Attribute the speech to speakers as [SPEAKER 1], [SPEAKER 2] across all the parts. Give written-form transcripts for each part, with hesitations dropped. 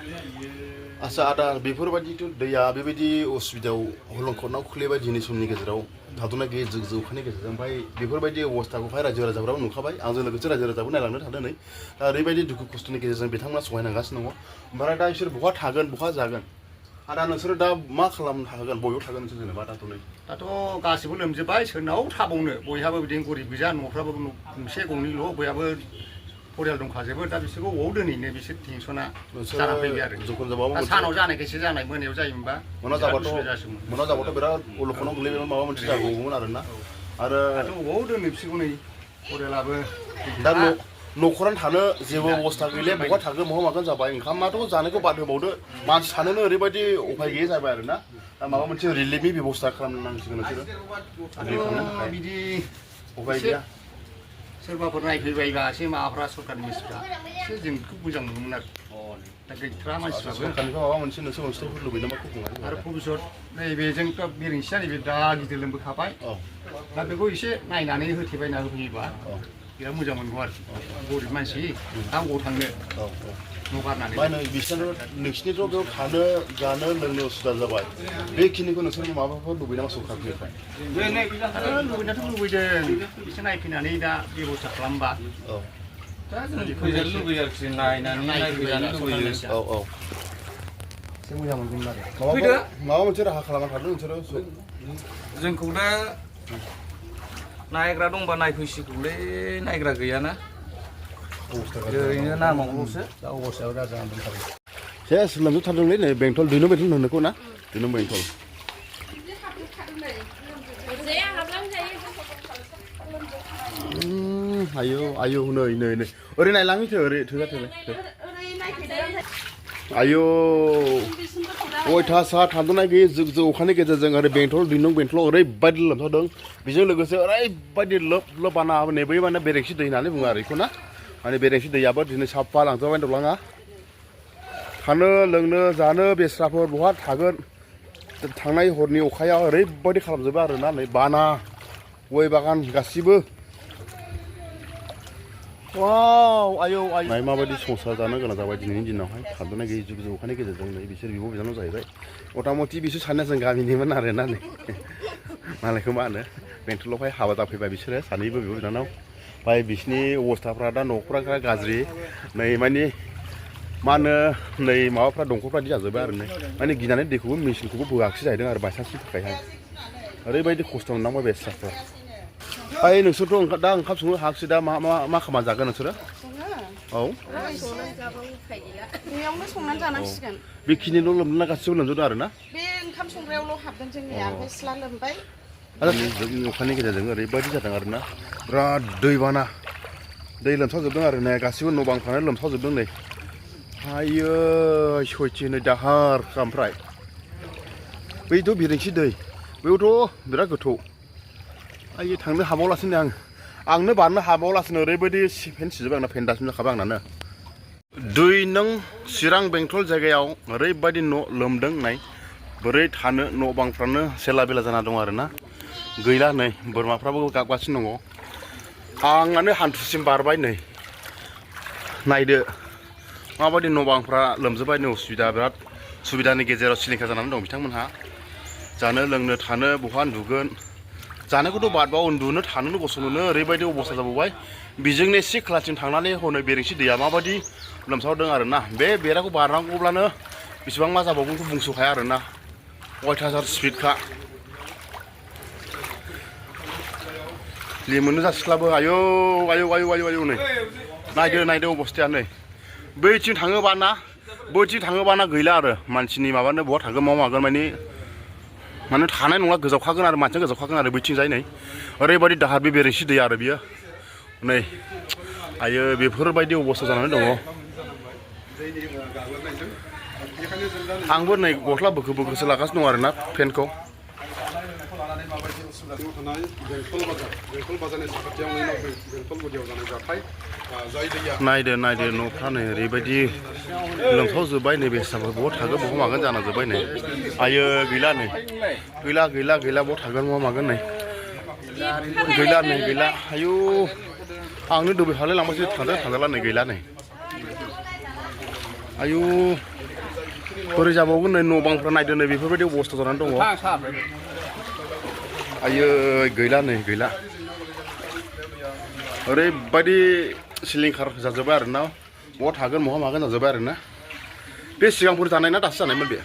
[SPEAKER 1] आसा आदा बेफोरबायदिथ' दैया बेबायदि असुबिदायाव हलंखरनाव खोलैबाय दिनै समनि गेजेराव थाद'नाय गैयै जौखानि गेजेरजों ओमफ्राय बेफोरबायदि अबस्थाखौहाय रायजो राजाफ्राबो नुखाबाय आंजों लोगोसे रायजो राजाबो नायलांनो थादों नै दा ओरैबायदि दुखु खस्थ'नि गेजेरजों बिथांमोना सहायनांगासिनो दङ ओमफ्राय दा बिसोर बहा थागोन बहा जागोन आदा नोंसोरो दा मा खालामनो हागोन बबेयाव थागोन नोंसोर जेनेबा दाथ' नै
[SPEAKER 2] दाथ' गासिबो लोमजोब्बाय सोरनाव थाबावनो बयहाबो बिदिनो गरिब गोजा न'फ्राबो गंसे गंनैल' बयहाबो परियाल दंखाजोबो दा बिसोरखौ अबाव दोनहैनो बिसोर टेनसना जाना फैबाय आरो दा सानाव जानायखायसो जानाय मोनायाव जायोमोनबा
[SPEAKER 1] मोना जाबाथ' बिराद अलखनाव गोलैबाय माबा मोनसे जागौमोन आरोना आरो
[SPEAKER 2] अबाव दोननो बिसोरखौ नै परियालाबो
[SPEAKER 1] दा न'खरानो थानो जेबो अबस्था गैले बहा थागोन बहा मागोन जाबाय ओंखामाथ' जानायखौ बाद होबावदो मानसि थानोनो ओरैबायदि उफाय गैयै जाबाय आरोना दा माबा मोनसे रिलिफनि बेब'स्था खालामनांसिगोन नोंसोरो
[SPEAKER 2] बिदि
[SPEAKER 1] उफाय गैया
[SPEAKER 2] सोरबाफोर नायफैबायबा एसे माबाफ्रा सरकारनि मानसिफ्रा एसे जोंखौ मोजां मोनोमोन आरो दा गैथ्रा मानसिफ्राबो
[SPEAKER 1] सरकारनिफ्राय माबा मोनसे नोंसोर अनसुंथाइफोर लुबैयो नामा
[SPEAKER 2] आरो भबिष्यत नैबेजोंथ' बेरेंसिया नैबे दा गिदिर लोमबोखाबाय दा बेखौ एसे नायनानै होथेबायना होफैयोबा बिराद मोजां मोनगौ आरो गरिब मानसि दा अबाव थांनो न' गारनानै
[SPEAKER 1] मा होनो बिसोर नोंसिनिथ' बेयाव थानो जानो लोंनो उसुबिदा जाबाय बेखिनिखौ नोंसोर माबाफोर लुबैयो नामा सरकारनिफ्राय
[SPEAKER 2] लुबैनायाथ' लुबैदों एसे नायफैनानै दा बेब'स्था खालामबा दा जों बेखौ
[SPEAKER 3] लुबैयो आरोखि नायनानै नायफैजानो लुबैयो
[SPEAKER 2] एसे मोजां मोनगौमोन आरो
[SPEAKER 1] माबा मोनसे राहा खालामना थादों नोंसोरो
[SPEAKER 3] जोंखौ दा नायग्रा दंबा नायफैसिगौलै नायग्रा गैयाना ओरैनो नामावल'सो
[SPEAKER 2] दा अबस्थायाव दा जानानै दंथारो
[SPEAKER 1] सेस लोमजोबथारदोंलै नै बेंटल दुइ बेंटल होनोखौ ना दुइ बेंटल आयौ आयौ नै ओरै नायलाङैथो ओरै थोजा आयौ अयथासार थाद'नाय गैयै जुग अखानि गेजेरजों ओरै बेंटल बेंटलाव ओरैबायदि लोमसावदों बेजों लोगोसे ओरैबायदि लोब बाना नै बै माने बेरेंसि दै होननानै बुङो आरो बेखौ ना माने बेरेंसि दैयाबो दिनै साफा लांजोबबाय दंलाङा थानो लोंनो जानो बेस्राफोर बहा थागोन थांनाय हरनि अखाया ओरैबायदि खालामजोबो आरोना नै बाना गय बागान गासिबो वाव आयौ माबायदि संसार जानो गोनां जाबाय दिनैनि दिनावहाय थाद'नाय गैयै जुग अखानि गेजेरजों नै बिसोर बिब' बिनानाव जाहैबाय मथा मथि बिसोर सानैया जों गामिनिमोन आरोना नै मालायखौ मा होनो बेंटलावहाय हाबा जाफैबाय बिसोरो सानैबो बिब' बिनानाव ओमफ्राय बिसिनि अबस्थाफ्रा दा न'फ्रा गाज्रि नै माने मा होनो नै माबाफ्रा दंखलफ्रा बिदि जाजोब्बाय आरो नै माने गिनानै दैखौबो मेचिनखौबो बोआखिसै जाहैदों आरो बायसान्सनि थाखायहाय ओरैबायदि खस्थ' मोननांबाय बेस्राफोर ओइ नोंसोरथ' दा ओंखाम संनो हायाखिसै दा मा खालामना जागोन नोंसोरो औ
[SPEAKER 4] बेयावनो संनानै जानांसिगोन
[SPEAKER 1] बेखिनिल' लोमदोंना गासिबो लोमजोबदों आरो ना
[SPEAKER 4] बे ओंखाम संग्रायावल' हाबगोन जोंनिया ओमफ्राय सिथ्ला लोमबाय
[SPEAKER 1] अखानि गेजेरजों ओरैबायदि जादों आरोना बिराद दैबाना दै लोमसावजोबदों आरो नै गासिबो न' बांफ्रानो लोमसावजोबदों नै आयै सयथि नै दाहार ओमफ्राय बैथ' बेरेंसि दै बैयावथ' बिराद गोथौ आयै थांनो हाबावलासिनो आंनो बारनो हाबावलासिनो ओरैबायदि फेन सिजोबबाय आंना फेन दासिम जाखाबाय आंनानो चिरां बेंटल जायगायाव ओरैबायदि न' लोमदों नाय बोरै थानो न' बांफ्रानो सेला बेला जाना दं आरोना गैला नै बोरमाफ्राबो गाबगासिनो दङ आंनानो हान्थुसिम बारबाय नै नायदो माबायदि न' बांफ्रा लोमजोबबाय नै उसुबिदा बिराद सुबिदानि गेजेराव सिलिंखार जानानै दं बिथांमोनहा जानो लोंनो थानो बहा उन्दुगोन जानायखौथ' बादबाव उन्दुनो थानोनो गसंनोनो ओरैबायदि अबस्था जाबावबाय बेजोंनो एसे खोलाथिं थांनानै हनै बेरेंसि दैया माबायदि लोमसावदों आरोना बे बेराखौ बारनांगौब्लानो बेसेबां मा जाबावगोनखौ बुंस' हाया आरोना अयथासार स्पिडखा लिमोननो जासिख्लाबो आयौ नै नायदो अबस्थाया नै बैथिं थाङोबाना गैला आरो मानसिनि माबानो बहा थागोन मा मागोन माने थानाय नङा गोजावखागोन आरो मानसिया गोजावखागोन आरो बैथिंजाय नै ओरैबायदि दाहार बे बेरेंसि दै आरो बियो नै आयो बेफोरबायदि अबस्था जानानै दङ आंबो नै गस्ला बोखोसो लागासिनो दं आरोना फेनखौ नायदो न'फ्रा नै ओरैबायदि लोमसावजोब्बाय नै बेसादफोर बहा थागोन बहा मागोन जानांजोब्बाय नै आयो गैला बहा थागोन बहा मागोन नै गैला आयु आंनो दोबै हालाय लांबासो थांजाला नै गैला नै आयु बोरै जाबावगोन नै न' बांफ्रा नायदो नै बेफोरबायदि अबस्था जानानै दङ आयै गैला नै गैला ओरैबायदि सिलिंखार जाजोब्बाय आरोना बहा थागोन बहा मागोन जाजोब्बाय आरोना बे सिगांफोर जानाय ना दासो जानायमोन बे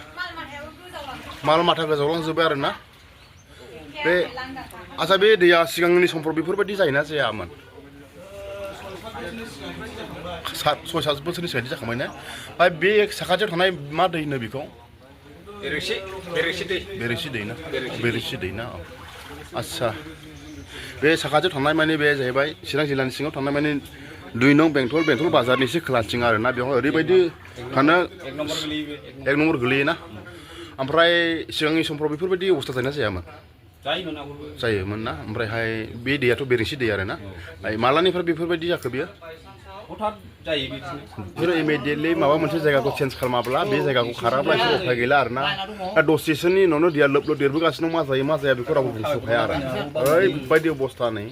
[SPEAKER 1] माल माथा गोजावलांजोब्बाय आरोना बे आच्छा बे दैया सिगांनि समफ्राव बेफोरबायदि जायोना जायामोन 6-7 बोसोरनि सिगां जाखांबाय ना ओमफ्राय बे साखाथियाव थानाय मा दै होनो बेखौ बेरेसि दै ना आच्छा बे साखाथियाव थानाय माने बे जाहैबाय चिरां जिल्लानि सिङाव थानाय माने 2 नं बेंटल बाजारनि एसे खोलाथिं आरोना बेवहाय ओरैबायदि थानो 1 नम्बर गोलैयोना ओमफ्राय सिगांनि समफ्राव बेफोरबायदि अबस्था जायोना जायामोन जायोमोन ना ओमफ्रायहाय बे दैयाथ' बेरेंसि दै आरोना मालानिफ्राय बेफोरबायदि जाखो बियो बिसोरो इमिडियेटलि माबा मोनसे जायगाखौ चेन्ज खालामाब्ला बे जायगाखौ खाराब्ला एसे उफाय गैला आरोना दसेसोनि उनावनो दैया लोब लोब देरबोगासिनो मा जायो मा जाया बेखौ रावबो बुंस'हाया आरो ओरैबायदि अबस्था नै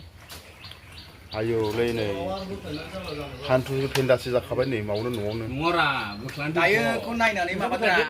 [SPEAKER 1] आयौलै नै हान्थु फेन्दासो जाखाबाय नै मावनो न'आवनो
[SPEAKER 5] दायोखौ नायनानै माबाग्रा